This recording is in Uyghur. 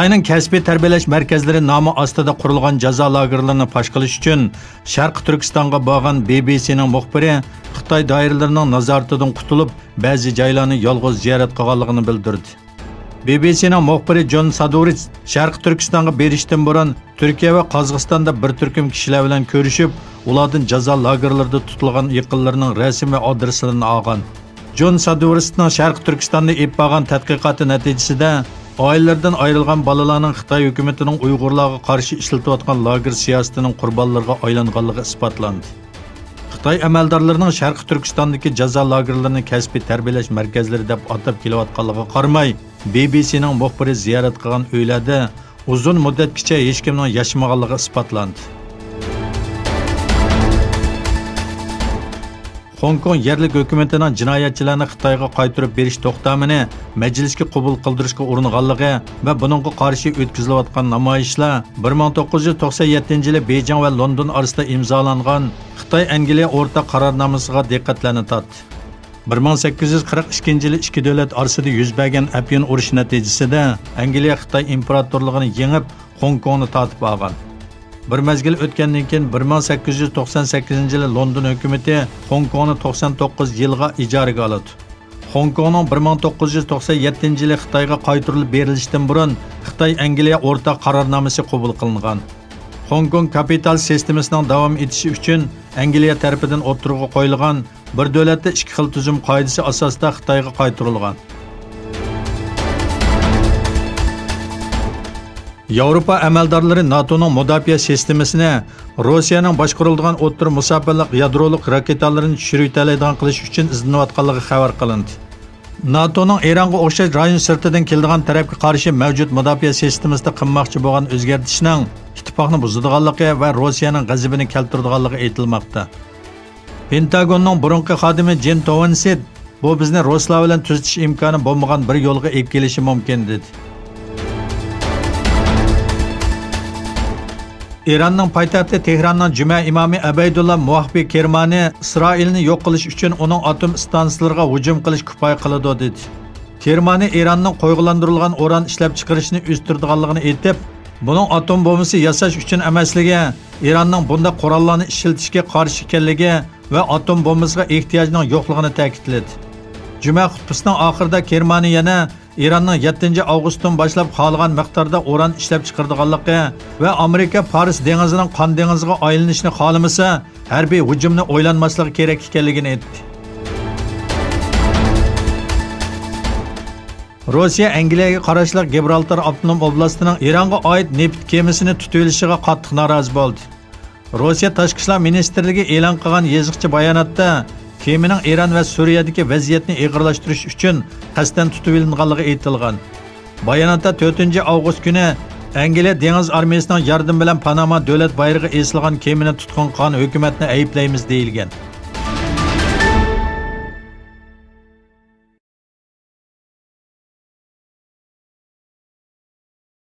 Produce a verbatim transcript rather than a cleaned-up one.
خىتاينىڭ كەسپىي تەربىيەلەش مەركەزلىرى نامى ئاستىدا قۇرۇلغان جازا لاگېرلىرىنى پاش قىلىش ئۈچۈن شەرقىي تۈركىستانغا بارغان بى بى سىنىڭ مۇخبىرى خىتاي دائىرىلىرىنىڭ نازارىتىدىن قۇتۇلۇپ، بەزى جايلارنى يالغۇز زىيارەت قىلغانلىقىنى بىلدۈردى. بى بى سىنىڭ مۇخبىرى جون سادۇرىس شەرقىي تۈركىستانغا بېرىشتىن بۇرۇن تۈركىيە ۋە قازاقىستاندا بىر تۈركۈم كىشىلەر بىلەن كۆرۈشۈپ، ئۇلاردىن جازا لاگېرلىرىدا تۇتۇلغان يېقىنلىرىنىڭ رەسىم ۋە ئادرېسلىرىنى ئالغان. جون سادۇرىسنىڭ شەرقىي تۈركىستاندا ئېلىپ بارغان تەتقىقاتى نەتىجىسىدە، ئائىلىلىرىدىن ئايرىلغان بالىلارنىڭ خىتاي ھۆكۈمىتىنىڭ ئۇيغۇرلارغا قارشى ئىشلىتىۋاتقان لاگېر سىياسىتىنىڭ قۇربانلىرىغا ئايلانغانلىقى ئىسپاتلاندى. خىتاي ئەمەلدارلىرىنىڭ شەرقىي تۈركىستاندىكى جازا لاگېرلىرىنى كەسپىي تەربىيەلەش مەركەزلىرى دەپ ئاتاپ كېلىۋاتقانلىقىغا قارىماي، بى بى سىنىڭ مۇخبىرى زىيارەت قىلغان ئۆيلەردە ئۇزۇن مۇددەتكىچە ھېچكىمنىڭ ياشىمىغانلىقى ئىسپاتلاندى. خوڭكوڭ يەرلىك ھۆكۈمىتىنىڭ جىنايەتچىلەرنى خىتايغا قايتۇرۇپ بېرىش توختامىنى مەجلىسكە قوبۇل قىلدۇرۇشقا ئۇرۇنغانلىقى ۋە بۇنىڭغا قارشى ئۆتكۈزۈلۈۋاتقان نامايىشلار بىر مىڭ توققۇز يۈز توقسان يەتتىنچى يىلى بېيجىڭ ۋە لوندون ئارىسىدا ئىمزالانغان خىتاي ئەنگلىيە ئورتاق قارارنامىسىغا دىققەتلەرنى تارتتى. بىر مىڭ سەككىز يۈز قىرىق ئىككىنچى يىلى ئىككى دۆلەت ئارىسىدا يۈز بەرگەن ئەپيۈن ئۇرۇشى نەتىجىسىدە، ئەنگلىيە خىتاي ئىمپېراتورلۇقىنى يېڭىپ، خوڭكوڭنى تارتىپ ئالغان. بىر مەزگىل ئۆتكەندىن كېيىن، بىر مىڭ سەككىز يۈز توقسان سەككىزىنچى يىلى لوندون ھۆكۈمىتى خوڭكوڭنى توقسان توققۇز يىلغا ئىجارىگە ئالىدۇ. خوڭكوڭنىڭ بىر مىڭ توققۇز يۈز توقسان يەتتىنچى يىلى خىتايغا قايتۇرۇلۇپ بېرىلىشتىن بۇرۇن، خىتاي ئەنگلىيە ئورتاق قارارنامىسى قوبۇل قىلىنغان. خوڭكوڭ كاپىتال سىستېمىسىنىڭ داۋام ئېتىشى ئۈچۈن ئەنگلىيە تەرىپىدىن ئوتتۇرىغا قويۇلغان بىر دۆلەتتە ئىككى خىل تۈزۈم قائىدىسى ئاساسىدا خىتايغا قايتۇرۇلغان. ياۋروپا ئەمەلدارلىرى ناتونىڭ مۇداپىئە سىستېمىسىنى روسىيەنىڭ باشقۇرۇلىدىغان ئوتتۇرا مۇساپىلىق يادرولۇق راكېتالىرىنى چۈشۈرۈۋېتەلەيدىغان قىلىش ئۈچۈن ئىزدىنىۋاتقانلىقى خەۋەر قىلىندى. ناتونىڭ ئىرانغا ئوخشاش رايون سىرتىدىن كېلىدىغان تەرەپكە قارشى مەۋجۇت مۇداپىئە سىستېمىسىدا قىلماقچى بولغان ئۆزگەرتىشنىڭ ئىتتىپاقنى بۇزىدىغانلىقى ۋە روسىيەنىڭ غەزىپىنى كەلتۈرىدىغانلىقى ئېيتىلماقتا. پېنتاگوننىڭ بۇرۇنقى خادىمى جىم توۋېنسىد، بۇ بىزنى رۇسلار بىلەن تۈزىتىش ئىمكانى بولمىغان بىر يولغا ئېلىپ كېلىشى مۇمكىن، دېدى. ئىراننىڭ پايتەختى تېھراننىڭ جۈمە ئىمامى ئەبەيدۇللا مۇۋاھبى كېرمانى ئىسرائىلنى يوق قىلىش ئۈچۈن ئۇنىڭ ئاتوم ئىستانسىلىرىغا ھۇجۇم قىلىش كۇپايە قىلىدۇ، دېدى. كېرمانى ئىراننىڭ قويغۇلاندۇرۇلغان ئۇران ئىشلەپچىقىرىشىنى ئۆستۈرىدىغانلىقىنى ئېيتىپ، بۇنىڭ ئاتوم بومبىسى ياساش ئۈچۈن ئەمەسلىكى، ئىراننىڭ بۇنداق قوراللارنى ئىشلىتىشكە قارشى ئىكەنلىكى ۋە ئاتوم بومبىسىغا ئېھتىياجنىڭ يوقلۇقىنى تەكىتلىدى. جۈمە خۇتبىسىنىڭ ئاخىرىدا كېرمانى يەنە ئىراننىڭ يەتتىنچى ئاۋغۇستتىن باشلاپ خالىغان مىقداردا ئۇران ئىشلەپچىقىرىدىغانلىقى ۋە ئامېرىكا پارس دېڭىزىنىڭ قان دېڭىزىغا ئايلىنىشىنى خالىمىسا، ھەربىي ھۇجۇمنى ئويلانماسلىقى كېرەك ئىكەنلىكىنى ئېيتتى. روسىيە ئەنگلىيەگە قاراشلىق گىبرالتار ئاپتونوم ئوبلاستىنىڭ ئىرانغا ئائىت نېفىت كېمىسىنى تۇتۇۋېلىشىغا قاتتىق نارازى بولدى. روسىيە تاشقى ئىشلار مىنىستىرلىكى ئېلان قىلغان يېزىقچە باياناتتا، كېمىنىڭ ئىران ۋە سۈرىيەدىكى ۋەزىيەتنى ئېغىرلاشتۇرۇش ئۈچۈن قەستەن تۇتۇۋېلىنغانلىقى ئېيتىلغان. باياناتتا تۆتىنچى ئاۋغۇست كۈنى ئەنگلىيە دېڭىز ئارمىيىسىنىڭ ياردىمى بىلەن پاناما دۆلەت بايرىقى ئېسىلغان كېمىنى تۇتقۇن قىلغان ھۆكۈمەتنى ئەيىبلەيمىز، دېيىلگەن.